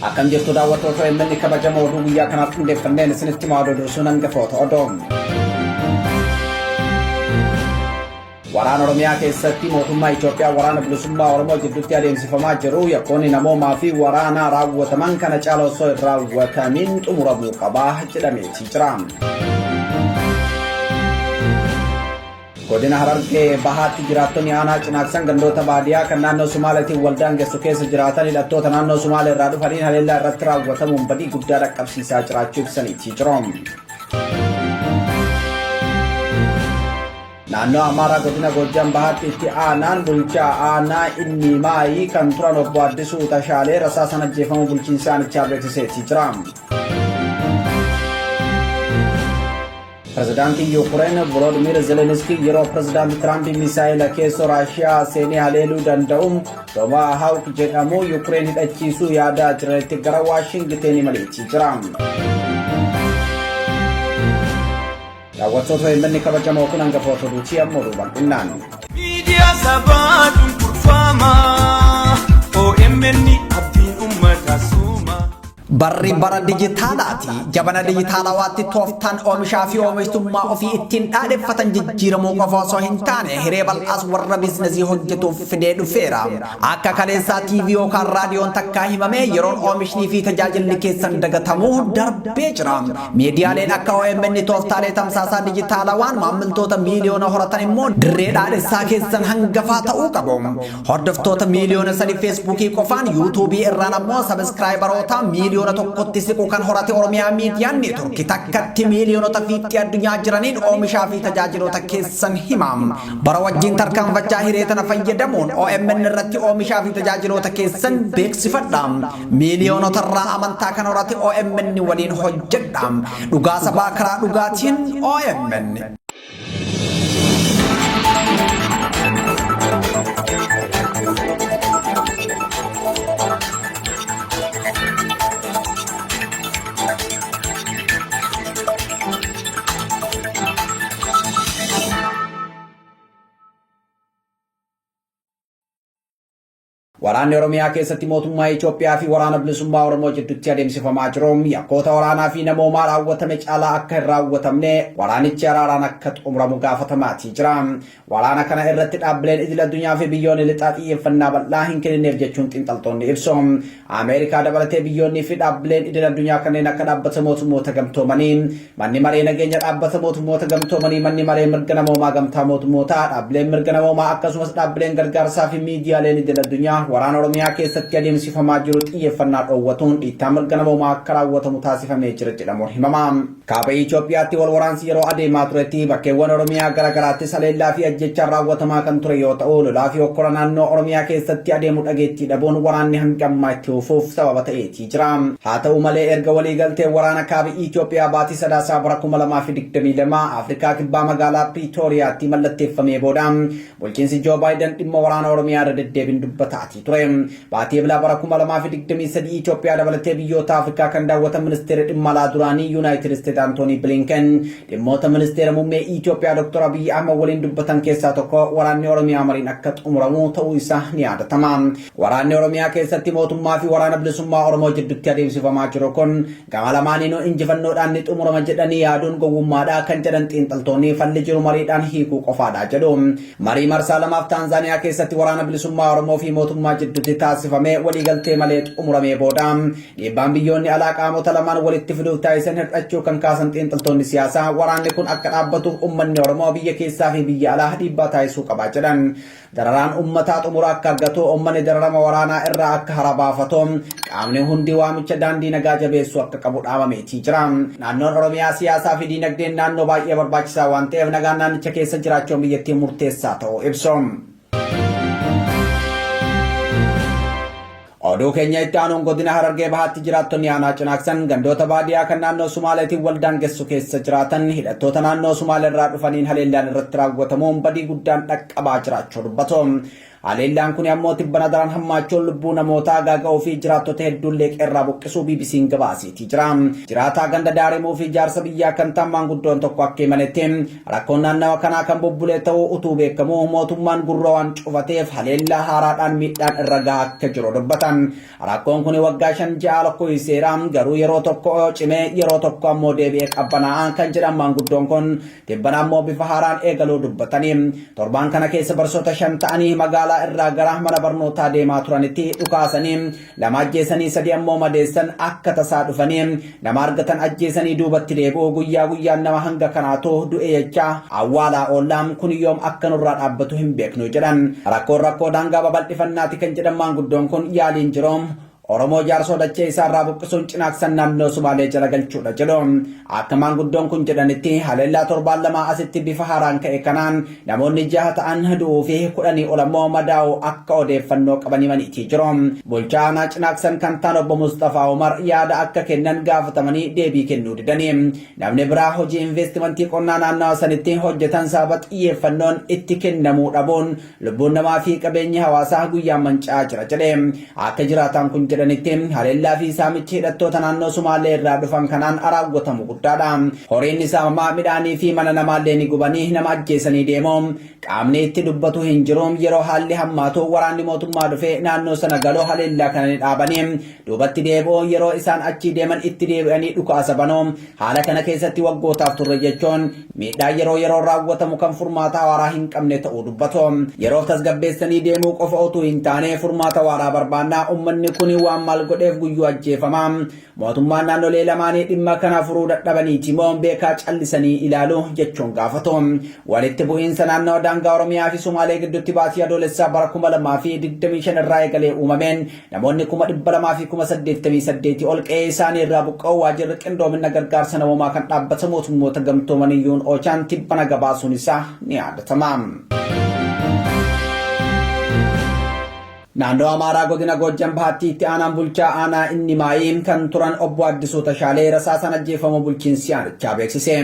Akkam jirtu daawwattoota OMN kabajamoo oduu guyyaa kanaaf qindeeffanneen isinitti himaa oduu dursuun hangafoota odoo. Waraana Oromiyaa keessatti mootummaa Itoophiyaa waraana bilisummaa Oromoo jidduutti adeemsifamaa jiru yakkoonni namoomaa fi waraanaa raawwataman kana caala osoo hin raawwatamin xumuramuu qaba jedhameeti jira. Godina Harargee Bahaatti jiraattonni aanaa Cinaaksan gandoota baadiyaa kan naannoo Sumaaleetiin wal daangessu keessa jiraatan hidhattoota naannoo Sumaalee irraa dhufaniin haleellaa irratti raawwatamuun badii guddaa dhaqqabsiisaa jiraachuu ibsaniiti jiru. Naannoo Amaaraa godina Goojjam Bahaatti itti aanaan bulchaa aanaa Innimaayii kan turan obbo Addisuu Tashaalee rasaasaan ajjeefamuu bulchiinsi aanichaa beeksiseeti jira. Pirezidaantiin Yuukireen Volodimiir Zeleniskii yeroo pirezidaanti Tiraamp misaa'ila keessoo Raashiyaa seenee haleeluu danda'u Tomahawk jedhamu Yuukireen hidhachiisuu yaadaa jiranitti gara Waashingiteen imaleetii jira. Daawwattoota OMN kabajamoo kun hangafoota oduuti amma oduu bal'innaan. Miidiyaa sabaa cunqurfamaa OMN abdiin uummataa suuma. Barri bara dijitaalaati. Jabana dijitaalawaatti tooftaan oomishaa fi oomishtummaa ofii ittiin dhaadheffatan jijjiiramuu qofa osoo hin taane hiree bal'aas warra biizinasii hojjetuuf fidee dhufeera. Akka kaleessaa TV yookaan raadiyoon takkaa himamee yeroon oomishnii fi tajaajilli keessan dagatamuu darbee jira. Miidiyaaleen akka OMN tooftaalee tamsaasaa dijitaalawaan maammiltoota miiliyoona horatan immoo dirree dhaadhessaa keessan hangafaa ta'uu qabu. Hordoftoota miiliyoona 3 Feesbuukii qofaan Yuutuubii irraan ammoo sabiskiraayibaroota miiliyoona 1tti siqu kan horate Oromiyaa Miidiyaan Neetworki takkatti miiliyoonota fiixee addunyaa jiraniin oomishaa fi tajaajiloota keessan hima. Bara wajjin tarkaanfachaa hiree tana fayyadamuun OMN irratti oomishaa fi tajaajiloota keessan beeksifadha. Miiliyoonotarraa amantaa kan horate OMN waliin hojjedha. Dhugaa sabaa karaa dhugaatiin OMN. Waraanni Oromiyaa keessatti mootummaa Itoophiyaa fi waraana bilisummaa Oromoo jidduutti adeemsifamaa jiru yakkoota waraanaa fi namoomaa raawwatame caalaa akka hin raawwatamne waraanichi araaraan akka xumuramu gaafatamaatii jira. Waraana kana irratti dhaabbileen idil addunyaa fi biyyoonni lixaa xiyyeeffannaa bal'aa hin kennineef jechuun xiinxaltoonni ibsu. Ameerikaa dabalatee biyyoonnii fi dhaabbileen idil addunyaa kanneen akka Dhaabbata Mootummoota Gamtoomanii, Manni Maree Nageenya Dhaabbata Mootummoota Gamtoomanii, Manni Maree Mirga Namoomaa Gamtaa Mootummootaa, dhaabbileen mirga namoomaa akkasumas dhaabbileen gargaarsaa fi miidiyaaleen idil addunyaa waraana Oromiyaa keessatti adeemsifamaa jiru xiyyeeffannaa dhoowwatuun dhiittaa mirga namoomaa akka raawwatamu taasifamee jira jedhamuun himama. Kaaba Itoophiyaatti wal waraansi yeroo adeemaa turetti bakkeewwan Oromiyaa gara garaattis haleellaa fi ajjeechaan raawwatamaa kan ture yoo ta'u, lolaa fi hokkora naannoo Oromiyaa keessatti adeemu dhageettii dhabuun waraanni hanga ammaa itti fufuuf sababa ta'eetii jira. Haa ta'u malee erga waliigalteen waraana Kaaba Itoophiyaa baatii Sadaasaa bara 2022 Afrikaa Kibbaa magaalaa Piriitooriyaatti mallatteeffamee booda bulchiinsi Joo Baayiden dhimma waraana Oromiyaa irra deddeebiin dubbataatii ture. Baatii Eblaa bara 2023 Itoophiyaa dabalatee biyyoota Afrikaa kan daawwatan ministeerri dhimma alaa duraanii Yuunaayitid Isteet Antoonii Bilinken dhimmoota ministeera muummee Itoophiyaa Dr. Abiyyi Ahmad waliin dubbatan keessaa tokko waraanni Oromiyaa mariin akka xumuramu ta'uu isaa ni yaadatama. Waraanni Oromiyaa keessatti mootummaa fi waraana bilisummaa Oromoo jidduutti adeemsifamaa jiru kun gama lamaaniinuu injifannoodhaan ni xumurama jedhanii yaaduun gowwummaadha kan jedhan xiinxaltoonni falli jiru mariidhaan hiikuu qofaadha jedhu. Marii marsaa lamaaf Taanzaaniyaa keessatti Waraana Bilisummaa Oromoo fi mootummaa jidduutti taasifame waliigaltee malee xumuramee booda dhiibbaan biyyoonni alaa qaamota lamaan walitti fiduuf taasisan hir'achuu kan kaasan xiinxaltoonni siyaasaa waraanni kun akka dhaabbatuuf uummanni Oromoo biyya keessaa fi biyya alaa dhiibbaa taasisuu qaba jedhan. Dararaan uummataa xumura akka argatu uummanni dararama waraanaa irraa akka hara baafatu qaamni hundi waamicha daandii nagaa jabeessuu akka qabu dhaamameetii jira. Naannoon Oromiyaa siyaasaa fi diinagdeen naannoo baay'ee barbaachisaa waan ta'eef nagaan naannicha keessa jiraachuun biyyattii murteessaa ta'uu ibsu. Oduu keenya itti aanuun godina Harargee Bahaatti jiraattonni aanaa Cinaaksan gandoota baadiyaa kan naannoo Sumaaleetiin wal daangessu keessa jiraatan hidhattoota naannoo Sumaaleerraa dhufaniin haleellaan irratti raawwatamuun badii guddaan dhaqqabaa jiraachuu dubbatu. Haleellaan kun ammoo tibbana daran hammaachuun lubbuu namootaa gaaga'uu fi jiraattota hedduullee qe'eerraa buqqisuu BBC'n gabaaseetii jira. Jiraataa ganda Daarimuu fi jaarsa biyyaa kan ta'an maanguddoon tokko akka himanitti rakkoon naannawa kanaa kan bubbulee ta'uu utuu beekamuu mootummaan gurra waan cufateef haleellaa haaraadhaan miidhaan irra gahaa akka jiru dubbatan. Rakkoon kun waggaa 5-6 lakkoofsiseera, garuu yeroo tokko cimee yeroo tokko ammoo deebi'ee qabbanaa'aa kan jedhan maanguddoon kun tibbana ammoo bifa haaraan eegaluu dubbatanii. Torbaan kana keessa barsiisota 5 ta'anii magaalaa irraa gara mana barnootaa deemaa turanitti dhukaasanii lama ajjeesanii sadi ammoo madeessan. Akka tasaa dhufanii nama argatan ajjeesanii duubatti deebi'u. Guyyaa guyyaan nama hanga kanaatu du'e jechaa awwaalaa oollaa, kun yoom akka nurraa dhaabbatu hin beeknu jedhan. Rakkoon rakkoo daangaa babal'ifannaati kan jedhan maanguddoon kun, yaaliin jiru Oromoo Jaarsoo dachee isaarraa buqqisuun Cinaaksan naannoo Sumaalee jala galchuudha jedhu. Akka maanguddoon kun jedhanitti haleellaa torbaan 2 asitti bifa haaraan ka'e kanaan namoonni jaha ta'an du'uu fi 10 ol ammoo madaa'uu akka odeeffannoo qaban himaniitii jiru. Bulchaa aanaa Cinaaksan kan ta'an obbo Musxafaa Umar yaada akka kennan gaafatamanii deebii kennuu didanii. Namni biraa hojii investimentii qonnaa naannawa sanitti hojjetan sababa xiyyeeffannoon itti kennamuu dhabuun lubbuun namaa fi qabeenyi hawaasaa guyyaan manca'aa jira jedhe. Akka jiraataan kun jedhanitti haleellaa fi saamichi hidhattoota naannoo Sumaalee irraa dhufan kanaan raawwatamu guddaadha. Horiin ni saamama, midhaanii fi mana namaallee ni gubanii nama ajjeesanii deemu. Qaamni itti dubbatu hin jiru. Yeroo haalli hammaatu waraanni mootummaa dhufee naannoo sana galoo haleellaa kana ni dhaabanii duubatti deebi'u. Yeroo isaan achii deeman itti deebi'anii dhukaasa banu. Haala kana keessatti waggootaaf turre jechuun miidhaa yeroo yeroon raawwatamu kan furmaata waaraa hin qabne ta'uu dubbatu. Yeroof tasgabbeessanii deemuu qofa utuu hin taane furmaata waaraa barbaanna. Uummanni kun waan maal godheef guyyuu ajjeefama? Mootummaan naannolee lamaanii dhimma kana furuu dadhabaniiti moo beekaa callisanii ilaalu jechuun gaafatu. Walitti bu'iinsa naannawa daangaa Oromiyaa fi Sumaalee gidduutti baatii Adoolessaa bara 2025 irraa eegalee uumameen namoonni 288,000 ol qe'ee isaanii irraa buqqa'uu waajjirri qindoomina gargaarsa namoomaa kan dhaabbata mootummoota gamtoomanii UN OCHAn tibbana gabaasuun isaa ni yaadatama. Naannoo Amaaraa godina Goojjam Bahaatti itti aanaan bulchaa aanaa Innimaayii kan turan obbo Addisuu Tashaalee rasaasaan ajjeefamuu bulchiinsi aanichaa beeksise.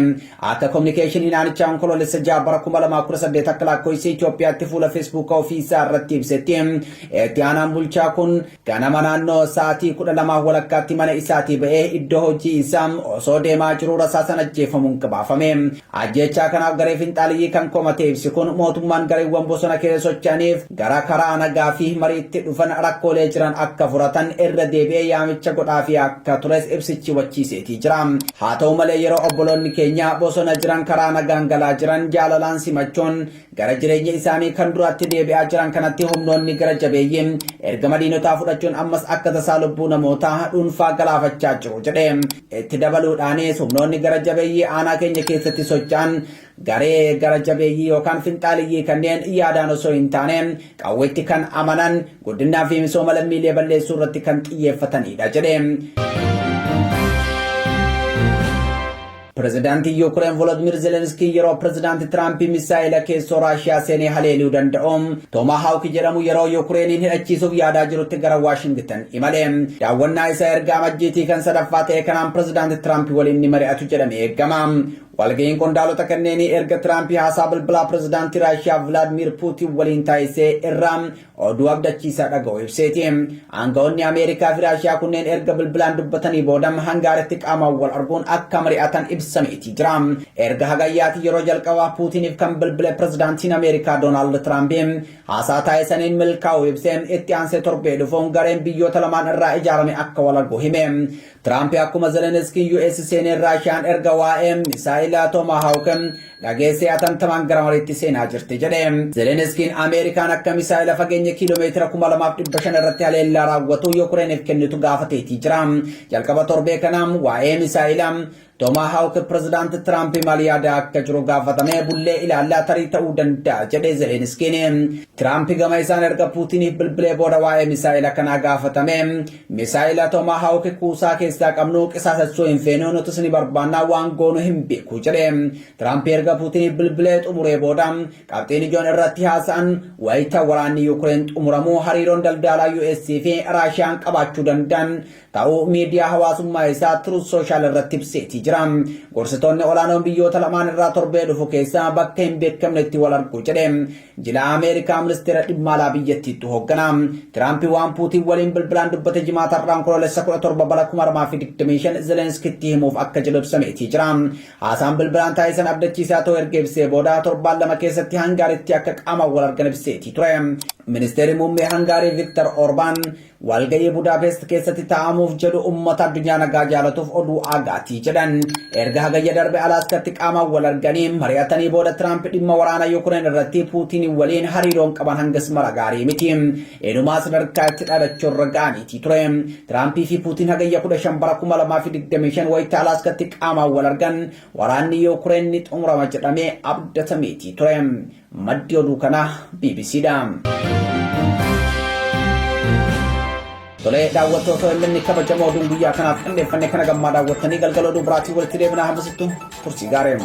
Akka kominikeeshiniin aanichaa Onkoloolessa 6 bara 2018 akka lakkoofsa Itoophiyaatti fuula Feesbuuka ofii isaa irratti ibsetti, itti aanaan bulchaa kun ganama naannoo sa'aatii 12 walakkaatti mana isaatii ba'ee iddoo hojii isaa osoo deemaa jiruu rasaasaan ajjeefamuun gabaafame. Ajjeechaa kanaaf garee finxaaliyyii kan komate ibsi kun, mootummaan gareewwan bosona keessa socho'aniif gara karaa nagaa fi mariitti dhufan rakkoolee jiran akka furatan irra deebi'ee yaamicha godhaafii akka tures ibsichi hubachiiseetii jira. Haa ta'u malee, yeroo obboloonni keenya bosona jiran karaa nagaan galaa jiran jaalalaan simachuun gara jireenya isaanii kan duraatti deebi'aa jiran kanatti, humnoonni gara jabeeyyii ergama diinotaa fudhachuun ammas akka tasaa lubbuu namootaa dhuunfaa galaafachaa jiru jedhe. Itti dabaluudhaanis, humnoonni gara jabeeyyii aanaa keenya keessatti socho'an garee gara jabeeyyii yookaan finxaaliyyii kanneen yaadaan osoo hin taane qawweetti kan amanan, guddinaa fi misooma lammiilee balleessuu irratti kan xiyyeeffatanidha jedhe. Pirezidaantiin Yuukireen Volodimir Zelenskii yeroo Pirezidaanti Tiraamp misaa'ila keessoo Raashiyaa seenee haleeluu danda'u Toomahaawk jedhamu yeroo Yuukireeniin hidhachiisuuf yaadaa jirutti gara Waashingitan imale. Daawwannaa isaa erga amajjiitii kan sadaffaa ta'e kanaan Pirezidaanti Tiraamp waliin ni mari'atu jedhamee eegama. Walga'iin qondaalota kanneenii erga Tiraamp haasaa bilbilaa Pirezidaantii Raashiyaa Vilaadimir Puutiin waliin taasisee irraa oduu abdachiisaa dhaga'u ibseeti. Aangawoonni Ameerikaa fi Raashiyaa kunneen erga bilbilaan dubbatanii booda Hangaaritti qaamaan wal arguun akka mari'atan ibsameetii jira. Erga hagayyaati yeroo jalqabaa Puutiniif kan bilbile Pirezidaantiin Ameerikaa Doonaald Tiraamp haasaa taasisaniin milkaa'uu ibsee, itti aansee torbee dhufuun gareen biyyoota lamaan irraa ijaarame akka wal argu hime. Tiraamp akkuma Zelenskiin US seeneen Raashiyaan erga waa'ee misaa'ila Tomahawk dhageessee atantamaan gara mariitti seenaa jirti jedhe. Zelenskiin Ameerikaan akka misaa'ila fageenya kiiloomeetira 2500 irratti haleellaa raawwatu Yukireeniif kennitu gaafateetii jira. Jalqaba torbee kanaa waa'ee misaa'ila Tomahawk Pirezidaanti Tiraamp maal yaada akka jiru gaafatamee, bullee ilaallaa, tarii ta'uu danda'a jedhe Zelenskiin. Tiraamp gama isaan erga Puutiniif bilbilee booda waa'ee misaa'ila kanaa gaafatame, misaa'ila Tomahawk kuusaa keessaa qabnu qisaasessuu hin feenu, nutis ni barbaannaa, waan goonu hin beeku jedhe. Tiraamp erga Puutiniif bilbilee xumuree booda qabxiin ijoon irratti haasa'an wayita waraanni Yuukireen xumuramu hariiroon daldalaa US fi Raashiyaan qabaachuu danda'an ta'uu miidiyaa hawaasummaa isaa Truth Social irratti ibseetii jira. jira. Gorsitoonni olaanoon biyyoota lamaan irraa torbee dhufu keessa bakka hin beekamnetti wal argu jedhe. Jila Ameerikaa ministeera dhimma alaa biyyattiittu hooggana. Tiraamp waan Puutiin waliin bilbilaan dubbate Jimaata har'aa Onkoloolessa 17 bara 2025 Zelenskitti himuuf akka jedhu ibsameetii jira. Haasaan bilbilaan taasisan abdachiisaa ta'uu erga ibsee booda torbaan 2 keessatti Hangaaritti akka qaamaan wal argan ibseetii ture. Ministeerri muummee Hangaarii Viktar Orbaan walga'ii Budaapest keessatti taa'amuuf jedhu uummata addunyaa nagaa jaalatuuf oduu aagaatii jedhan. Erga hagayya darbe Alaaskatti qaamaan wal arganii mari'atanii booda Tiraamp dhimma waraana Yukureen irratti Puutiin waliin hariiroon qaban hangas mara gaarii miti. Inumaa sadarkaa itti dhaadachuu irra ga'aniitii ture. Tiraampii fi Puutiin hagayya 15 bara 2025 wayita Alaaskatti qaamaan wal argan waraanni Yukureen ni xumurama jedhamee abdatameetii ture. Maddi oduu kanaa BBC dha. Tolee daawwattoota OMN kabajamoo oduun guyyaa kanaaf qindeeffanne kana gammaa daawwattanii galgala oduu biraatiin walitti deebinaa hammasittu turtii gaarii.